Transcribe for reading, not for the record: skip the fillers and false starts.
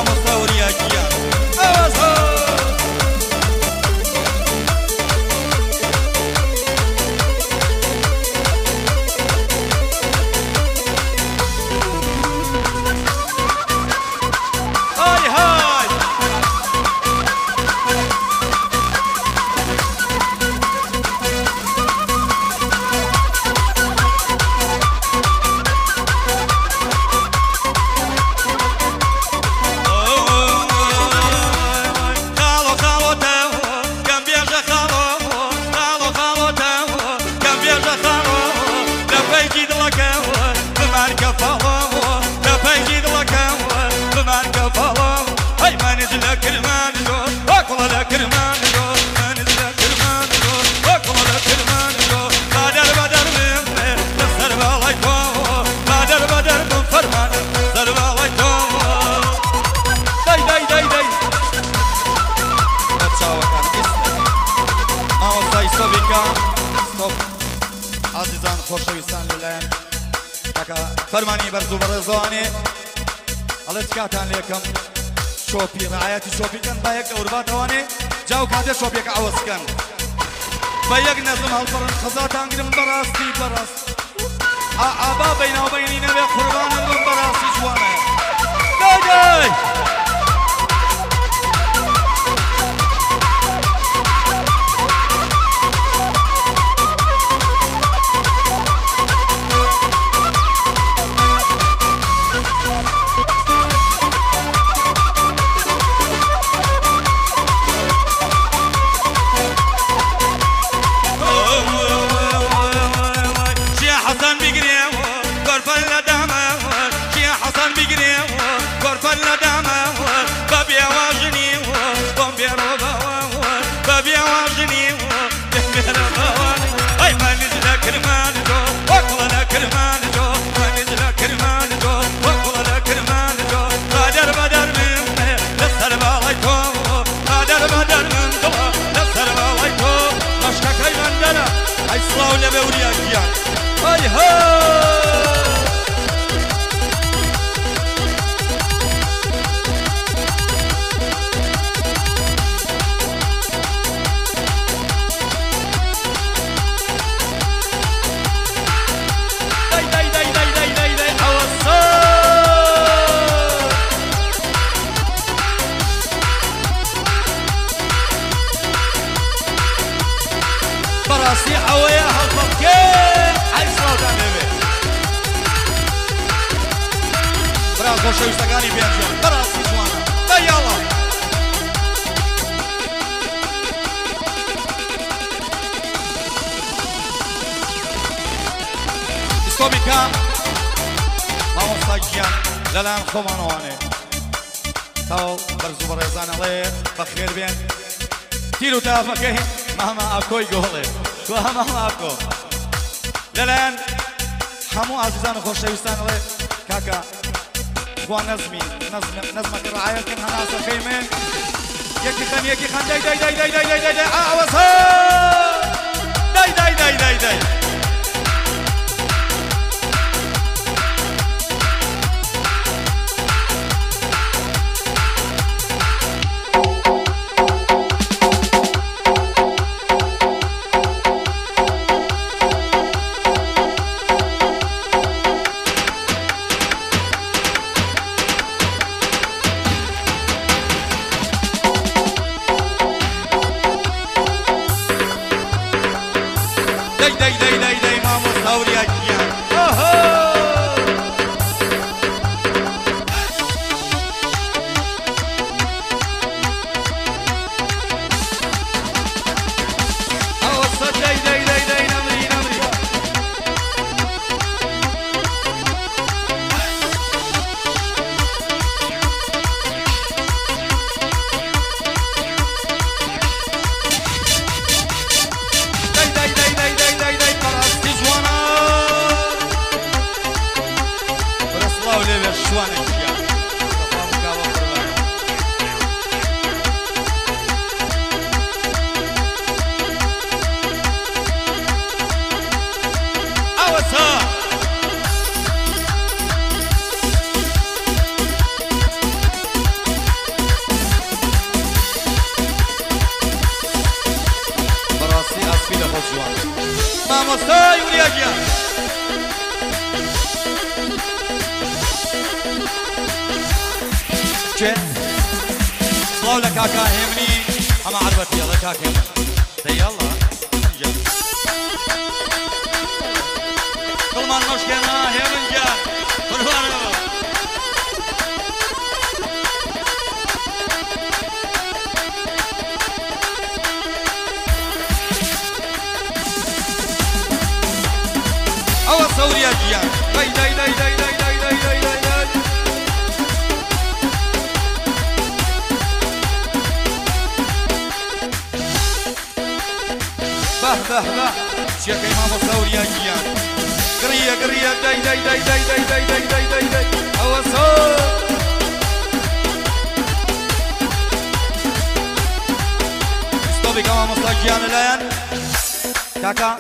مامۆستا وریا گیان ئاواز های های خاڵۆ خاڵۆ تاوە کەم بێژە خاڵۆ خاڵۆ خاڵۆ تاوە کەم بێژە خاڵۆ لە پەیجی دڵەکەوە بمانکە فاڵۆ لە پەیجی دڵەکەوە بمانکە فاڵۆ هەی منج لە کرمانجۆ وەکوڵە لە کرمانجۆ منج لە کرمانجۆ وەکوڵە لە کرمانجۆ بادەر بەدەر بم لەسەر باڵای تۆ بادەر بەدەر بم فەرمان سەر باڵای تۆ دەی دەی دەی دەی چاوەکان ئیستا مامۆستای سۆبیکە ستۆپ ئازیزان خۆشەویستان لەلایەن کاکە فەرمانی بەرز و بەڕێزەوانێ ئەڵێ تکاتان لێکەم چۆپی ڕعایەتی چۆپیکەن با یەک ئەورباتەوانێ جاو کاتێ چۆپیەکە ئەوەسکەن بە یەک نەزم هەڵپەڕن خەزاتان گرم بەڕاستی بەڕاست ئابا بەیناوبەینی نەبێ قوربانم بم بەڕاستی جوانە دای دای شيا حسن بيقريو قرفان لدامة شيا حسن بيقريو قرفان لدامة بابي واجني بومبي روبا بابي واجني بومبي روبا اي ما نزل كرمان جو وكل كرمان جو ما نزل كرمان جو وكل كرمان جو بدر بدر من لسر بالايتو بدر بدر من دوا لسر بالايتو مشكاكاي مندلا اي سلاو لبوريا گیان هاي هاي داي داي داي داي داي داي داي عوصا براسي عويا هالفكي عايز سلاوتان لێبێ برا خۆشەویستەکانی پێنجوان بەڕاستی جوانە دەی یاڵا ئیستۆبیکە مامۆستا گیان لەلایەن خۆمانەوانێ تاو بەرز و بەڕێزان ئەڵێ بەخێر بێن تیر و تافەکەی ماما ئاکۆی گۆڵێ کوا ماما ئاکۆ لەلایەن هەموو ئازیزان و خۆشەویستان ئەڵێ کاکە خوا نەزمی نەزمەکە ڕعایەتکەن هەناسەکەی من یەکی خەن یەکی خەن دای دای دای دای دای دای دای دای ئاوەز دای دای دای دای دای دای دای دای سڵاو لە کاکا هێمنی ئەمە عەربەتی ئەڵێ کاک هێمن دەی یەڵڵا گیان دڵمان مەشکێنە هێمن گیان قوربانەوە. ئەوە سەوریا گیان دەی دەی دەی دەی دەی دەی دەی دەی دەی دەی. بەه بەه بەه چیەکەی مامۆستا وریا گیان گڕیە گڕیە دەی دەی دەی دەی دەی دەی دەی دەی دەی دەی ئەوە سەور ستۆپێکە مامۆستا گیان لەلایەن کاکا